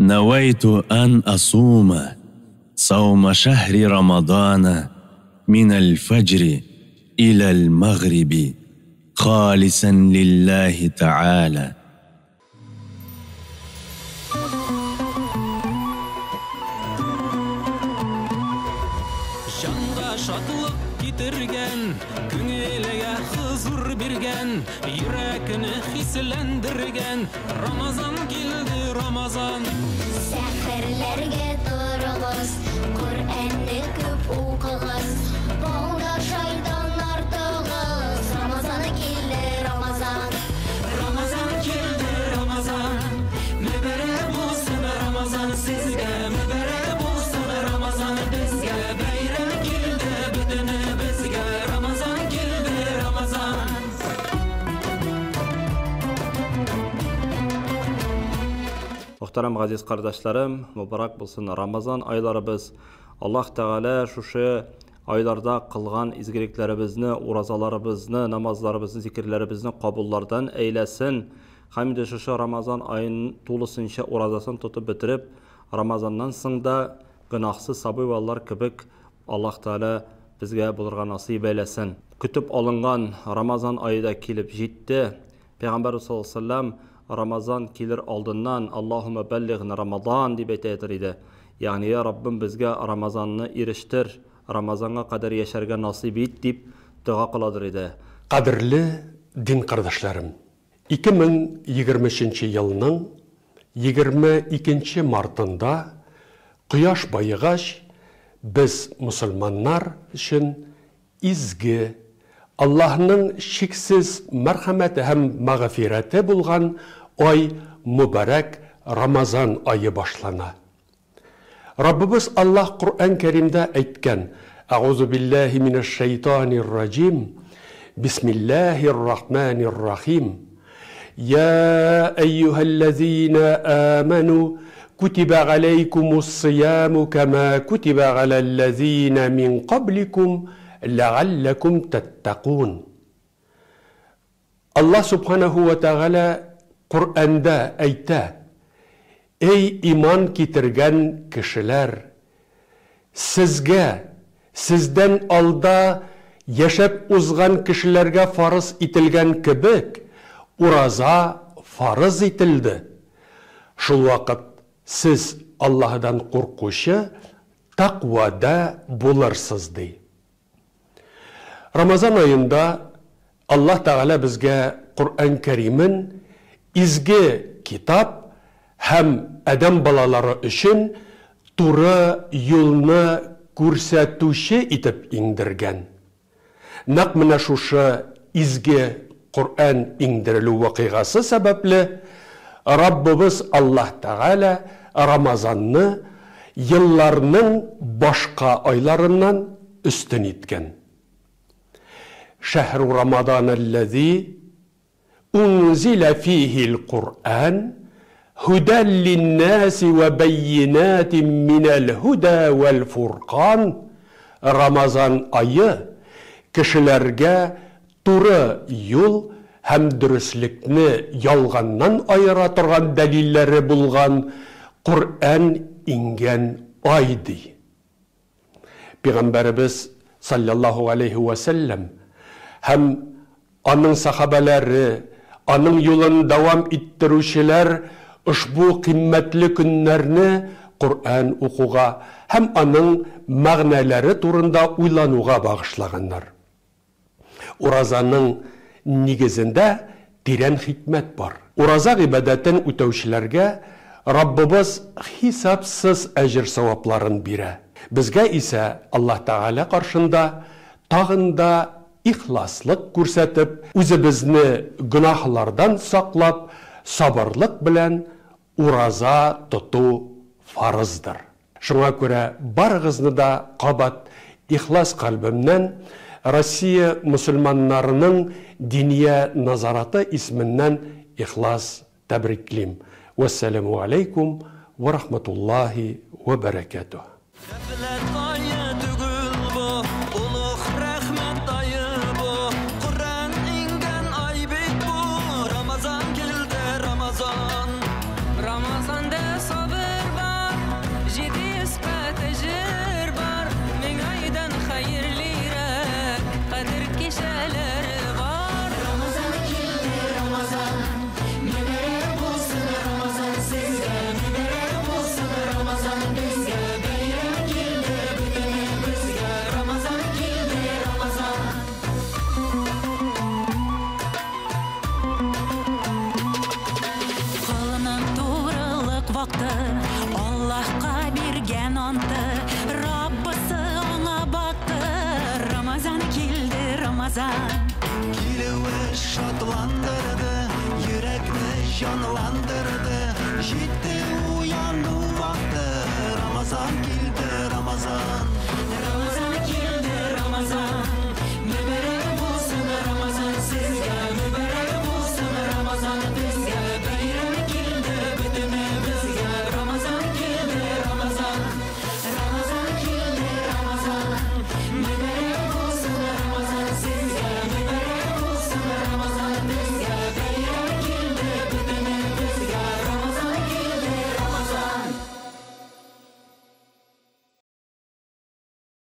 نويت أن أصوم صوم شهر رمضان من الفجر إلى المغرب خالصا لله تعالى. Жанга шатлык китергән, күңелгә хозур биргән, йөрәкне хисләндергән Рамазан килде, Рамазан. Сәхәрләргә торыгыз, Коръәнне күп укыгыз, бауда шайтаннар тыгыз. Рамазан килде, Рамазан. Рамазан килде, Рамазан. Мөбарәк булсын Рамазан сезгә, мөбарәк булсын Рамазан безгә. Бәйрәм килде бөтенебезгә, Рамазан килде, Рамазан. Мөхтәрәм газиз кардәшләрем, мөбарәк булсын Рамазан айларыбыз. Аллаһ Тәгалә шушы айларда кылган изгелекләребезне, уразаларыбызны, намазларыбызны, зикерләребезне кабуллардан әйләсен. Һәм инде шушы Рамазан аен тулысынча уразасын тотып бетереп, Рамазаннан соң да гөнаһсыз сабый балалар кебек Аллаһ Тәгалә безгә булырга насыйп әйләсен. Көтеп алынган Рамазан ае да килеп җитте. Пәйгамбәр саллаллаһу алейһи ва сәлләм Рамазан килер алдыннан Аллаһумма баллигъна Рамазан дип әйтә ятыр иде. Ягъни, я Раббым, безгә Рамазанны ирештер, Рамазанга кадәр яшәргә насыйп ит дип дога кыладыр иде. Кадерле дин кардәшләрем, 2023 елның 22 мартында кояш баегач, без мусульманнар өчен изге, Аллаһның чиксез мәрхәмәте һәм мәгъфирәте булган ай мөбарәк Рамазан ае башлана. Раббыбыз Аллаһ Коръән Кәримдә әйткән: Әгъузу биллаһи минәш шайтанир раҗим. Бисмиллаһир рахманир рахим. Я әйюһәлләзина аману кутиба алейкумус сияму кама кутиба алаллазина мин кабликум ләгалләкум таттакун. Аллаһ субханаху ва тааля Коръәндә әйтә: Эй иман китергән кешеләр, сезгә, сездән алда яшәп узган кешеләргә фарыз ителгән кебек, ураза фарыз ителде. Шул вакыт сез Аллаһдан куркучы тәкъвада булырсыз, ди. Рамазан аенда Аллаһ Тәгалә безгә Коръән Кәримен изге китап һәм адәм балалары өчен туры юлны күрсәтүче итеп иңдергән. Нәкъ менә шушы изге Коръән иңдерелү вакыйгасы сәбәпле Раббыбыз Аллаһ Тәгалә Рамазанны елларның башка айларыннан өстен иткән. Шәһру Рамадан аллази унзила фихил Куръан һудәл линнаси ва байинатин минәл һуда вәл фуркан. Рамазан ае кешеләргә туры юл һәм дөреслекне ялганнан аера торган дәлилләре булган Коръән иңгән ай, ди. Пәйгамбәребез саллаллаһу алейхи ва сәлләм һәм аның сахабәләре, аның юлын дәвам иттерүчеләр ошбу кыйммәтле көннәрне Коръән укуга һәм аның мәгънәләре турында уйлануга багышлаганнар. Уразаның нигезендә тирән хикмәт бар. Ураза гыйбадәтен үтәүчеләргә Раббыбыз хисапсыз әҗер савапларын бирә. Безгә исә Аллаһ Тәгалә каршында тагын да ихласлык күрсәтеп, үзебезне гөнаһлардан саклап, сабырлык белән ураза тоту фарыздыр. Шуңа күрә барыгызны да кабат ихлас кальбемнән Россия мусульманнарының диния назараты исеменнән ихлас тәбриклим. Вассаламу алейкум ва рахматуллахи ва баракатух. Гафләт ае түгел бу, олуг рәхмәт ае бу. Коръән иңгән ай бит бу, Рамазан килде, Рамазан. Рамазанда сабыр фахишәләр бар. Рамазан килде, Рамазан, мөбарәк булсын Рамазан сезгә, мөбарәк булсын Рамазан безгә. Бәйрәм килде бөтенебезгә, Рамазан килде, Рамазан. Колның турылык вакыты, Аллаһка биргән анты, Раббысы аңа бакты. Рамазан килде, Рамазан. Килүе шатландырды, йөрәкне җанландырды. Җитте уяну вакыты, Рамазан килде, Рамазан. Рамазан килде, Рамазан.